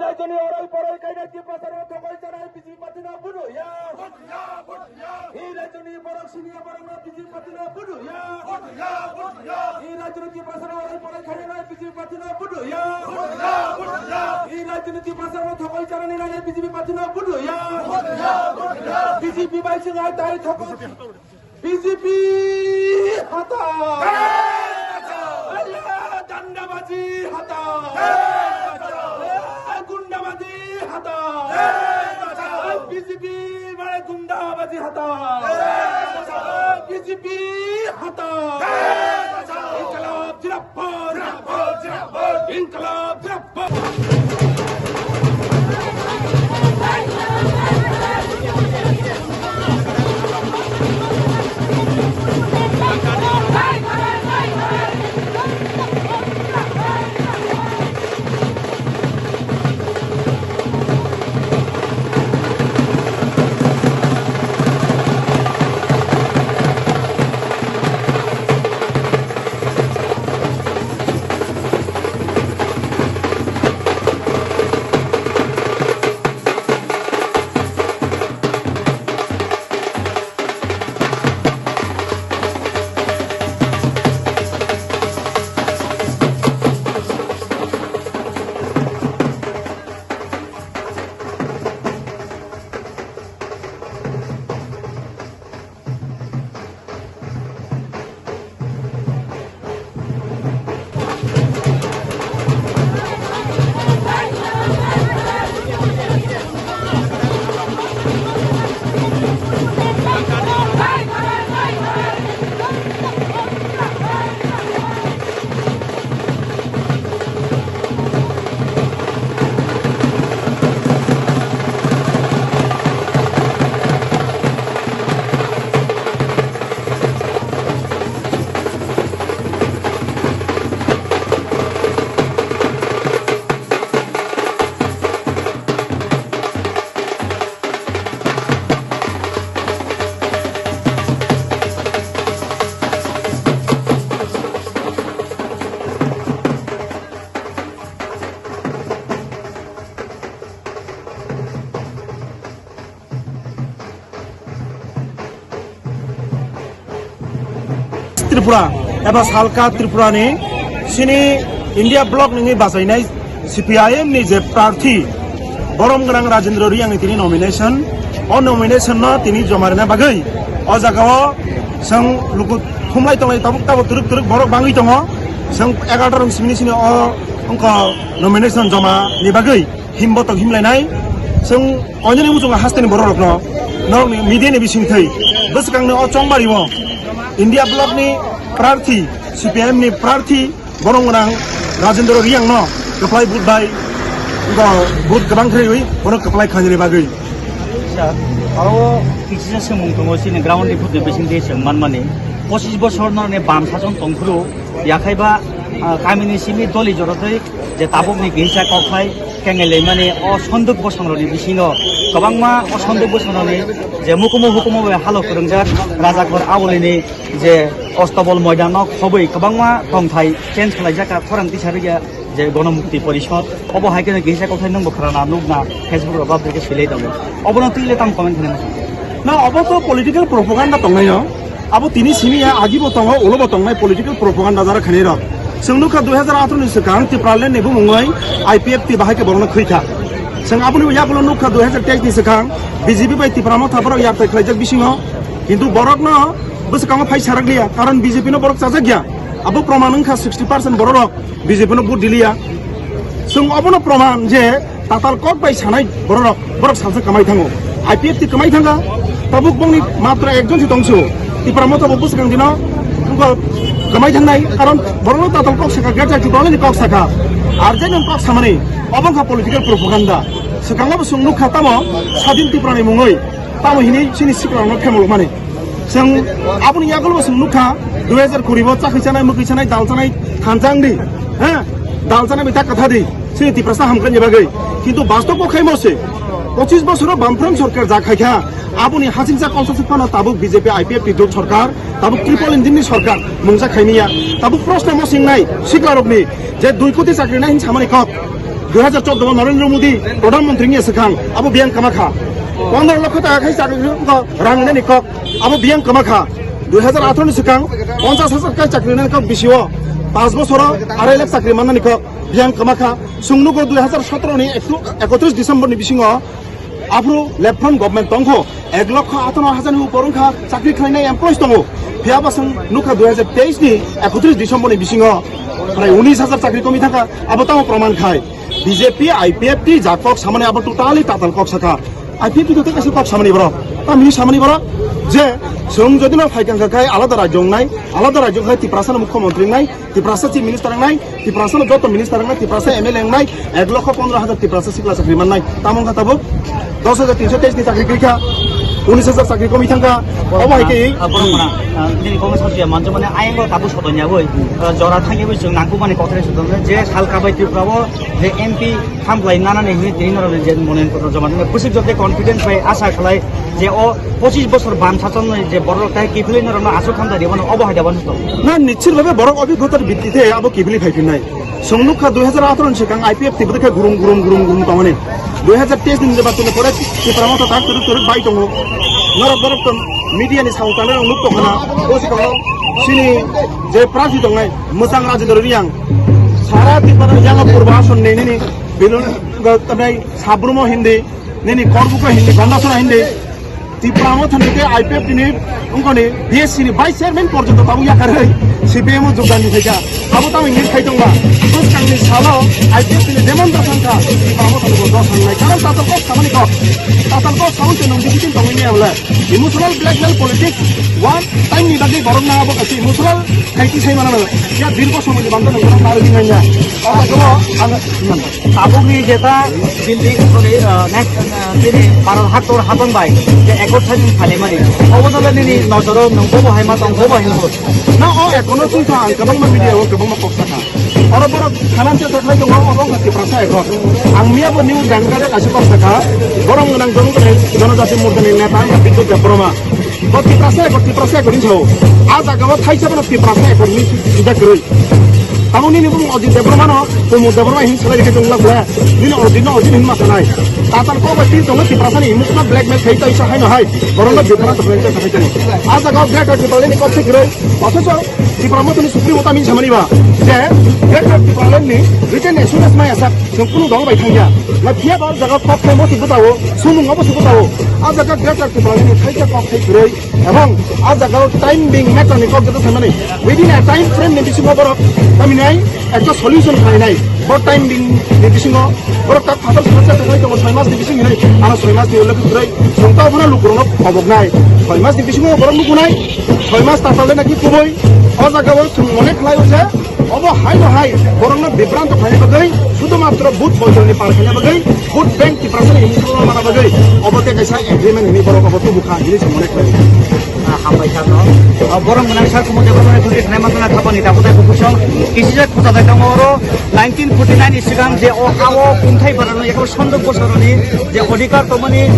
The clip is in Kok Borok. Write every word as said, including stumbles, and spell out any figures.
Raijoni orai porai kainai Tiprasarno thokoi chanai B J P party no budu ya. Hii raijoni borok siniya borok no B J P party no budu ya. Hii raijoni Tiprasarno orai porai kainai B J P party no budu ya. Hii raijoni Tiprasarno thokoi chanani nanai B J P party no budu ya. B J P bai chwng ai tai thokoi. B J P hata! Danda baji hata! Gunda baji hata! B J P mane gunda baji hata! B J P hata! Inqilab zindabad! Inqilab zindabad! Tripura eba salka Tripura ni sini India block nini bachainai C P I M ni je prarthi borom gwnang Rajendra Reang ni tini nomination, o nomination no tini joma rwna bagwi o jaga o chwng luku thumlai tonglai tabuk tabuk twrwk twrwk borok bangwi tongo, chwng egaroh rok simi sini o wngkha nomination joma ni bagwi. Himbotok himlainai, chwng oinani muchungo hasteni bororokno, norokni media ni bisingtwi bwskangni o chongbario India block ni prarthi, C P I M ni prarthi, borom gwnang Rajendra Reang no kwplai vote bai, bo vote kwbang khlaiwi bono kwplai khlainani bagwi. Sir, aro kisa samung tongo chini ground report ni bisingtwi chwng manmani, pochis bosor no ne bam sason tongphuru, yakhaiba, ah, kamini simi doli jorotwi je tabukni kisa kokthai kengelai mani o sonduk bosongrokni bisingo kwbangma o sonduk bosongrokni je mukumu hukumu bai halo kwrwngjak Rajakhor Abolini je Ostobol Moidano khobwi kwbangma tongthai change khlaijak, khorang tisa rwya je Gonomukti Porishod, obo hai kheno kisa kokthai nwngbo khorana nukna Facebook rok bab rwkhe swilai tongo, obono twi le tamo comment khainai? Na, obo to political propaganda tongnai no. Abo tini simi ya, agi bo tongo, ulo bo tongnai political propaganda jara khainai rok. Chwng nukha dui hajar atharo ni swkang Tipraland ni bumungwi I P F T bahai khe borokno khwi kha. Chwng aboni yagulo nukha dui hajar teis ni swkang B J P bai Tipra Motha borok yaptai khlaijak bisingo. Kintu borokno bwskango phai sarak liya, karon B J P no borok chajak ya. Abo proman wngkha sixty percent borok rok B J P no vote diliya. Chwng obono proman je tatal kok bai sanai bororok, borok salsa kwmai thango. I P F T kwmai thangkha, tabuk bongni matra ekjon se tongsu. Tipra Motha bo bwswkang dino wngkha kwmai thangnai, karon borokno tatal kok sakha, Greater Tipraland ni kok sakha. Ar je nwng kok samani, obo wngkha political propaganda. Swkango bo chwng nukha tamo Sadin Tripura ni mungwi, tamo hini chini sikrokno khemlok mani. Chwng aboni yagulo bo chwng nukha, dui hajar kuri bo chakhi chanai, mukhi chanai, dal chanai, thansa wngdi, ha? Dal chanai bai ta kwtha di, chini Tiprasa hamkrai ni bagwi. Kintu bastob bo khaimo se, pochis bosoro Bamfront sorkar ja khaikha, aboni hasingcha kongsa se phano tabuk B J P I P F T jot sorkar, tabuk triple engine ni sorkar mungsa khaimya, tabuk proshno mo singnai sikrarokni je dui koti chakri nai hin samani kok. Dui hajar chordo o Narendra Modi Pradhan Mantri ni swkang abo biyang kama kha. Pondro lokho taka khai chakri ko rang nani kok abo biyang kama kha. Dui hajar atharo ni swkang ponchas hajar kai chakri nani kok bisio, panch bosoro arai lakh chakri mannani kok biyang kama kha. Chwng nugo dui hajar sotoro ni ektu-, ekotris December ni bisingo aphuru left front government tongkho, ek lokho atharo hajar ni upor wngkha chakri khlainai employees tongo. Phiya ba chwng nukha dui hajar teis ni ekotris December ni bisingo prai unis hajar chakri komi thangkha, abo tamo proman khai. B J P, I P F T ja kok samani abo totally tatal kok saka. I P F T to tei kaisa kok samani borok. Tamni samani borok je chwng jodi no phaikang kha khai alada rajyo wngnai, alada rajyo khai Tiprasa no mukhyamantri wngnai, Tiprasa chief minister wngnai, Tiprasa no joto minister wngnai, Tiprasa M L A wngnai, ek lokho pondro hajar Tiprasa sikla chakri mannai. Tamo wngkha tabuk dos hajar tinso teis ni chakri kwrwi kha, unis hajar chakri komi thangkha. Obo hai khe, ah, borok mana, ah, nini kok sasu ya manjo mane ayang ko tabu soto nya boi, ah, jora thangya boi chwng nangkuk mani kothai soto je sal kabai Tripura o je M P hamklai nana ni hini tini norok je mone kotor joma nang kusik jote confidence bai asa khlai je o pochis bosor bam sason ni je borok tai kiphilwi norok no asuk hamda dibano obo hai dibano to. Na nichir bhabe borok obhiggotar bitti te abo kiphilwi phai phinnai. Chwng nukha dui hajar atharo ni swkang I P F T bwdwkha gurum gurum gurum gurum tongmani. Dui hajar teis ni nirbachon ni pore Tipra Motha tak turuk turuk bai tongo. Norok borok tong media ni samung tangnai rok nuk tongkhana. O swkang o chini je prarthi tongnai mwchang Rajendra Reang. Sara Tipra yang purba ason ni nini bilun tamnai Sabrumo hindi, nini Korbuko hindi, Gandasora hindi. Tipra Motha ni tei I P F T ni wngkoni B S C ni vice chairman porjonto tabuk yakarwi C P M o jogdan ni phaikha. Abo tamo hwnwi khai tongba. Bwskangni salo I P F T ni demand dos wngkha. Tipra Motha ni bo dos wngnai. Karon tatal kok samani kok. Tatal kok samani se nung bisi tin tongwi maya bole. Emotional blackmail politics. One time ni bagwi borok na abo kaisa emotional khaiti sai mana. Ya dirgo somoy ni bangda nang borok na ri nang ya. Abo kebo ang Tabukni jeta building toni, ah, next, ah, tini Bharat haktor habang bai je ekor thani phalemani. Obo no nini nojoro nung bobo hai ma tong bobo hai ma. Na o ekono twi tha ang kwbangma media o kwbangma kok sakha. Oro borok khanan se thai tongo obo wngkha Tiprasa ekor. Ang miya bo news dang kare kaisa kok sakha. Borok nang jong kare Janajati Morcha ni neta wngkha Bidyut Debbarma. Bo Tiprasa ekor, Tiprasa ekor hinwi sao. A jaga o thaisa bono Tiprasa ekor hinwi sijak kwrwi. Tamo nini bumung Ajit Debbarma no, Pramod Debbarma hinwi swlai rikhe chwng lakle. Nini Ajit no Ajit hinwi ma sanai. Tatal kok bai tin tongo Tiprasa ni emotional blackmail khai tei sa haino hai. Borok no Debbarma to blackmail khai tei. A jaga o Greater Tipraland ni kok se kwrwi. Othocho Tipra Motha ni Supremo tamo hinwi samani ba. Je Greater Tipraland ni written assurance maya sak. Chwng kunu dol bai thangya. Na phiya ba o jaga kok khai mo se bwtao, sumung obo se bwtao. A jaga Greater Tipraland ni thaisa kok khai kwrwi. Ebong a jaga o time being matter ni kok joto sanani. Within a time frame ni bisingo borok tamni ekta solution khlainai. Bo time being ni bisingo borok tak phatar sujak khlai tongo soi mas ni bisingo hinwi. Ano soi mas ni ulo kwrwi. Chwng ta phano lukurokno khoboknai. Soi mas ni bisingo borok nukunai. Soi mas tatal le naki kubui. O jaga o chwng mone khlai o je. Obo hai no hai borokno bibranto khaina bagwi, sudhumatro vote boikolni par khaina bagwi, vote bank Tiprasani himsalo mana bagwi, obo tei kaisa agreement hini borok obo tubu kha hini se mone khlai. Ah, hambai sakno. Ah, borok mwnang sak kumo de borok thudi khnai matna khapani ta kotai bukusong. Kisijak khuta dai tongo oro nineteen forty nine ni sigang je o ha o kunthai barano ekor sondok bosoroni je odhikar tongmani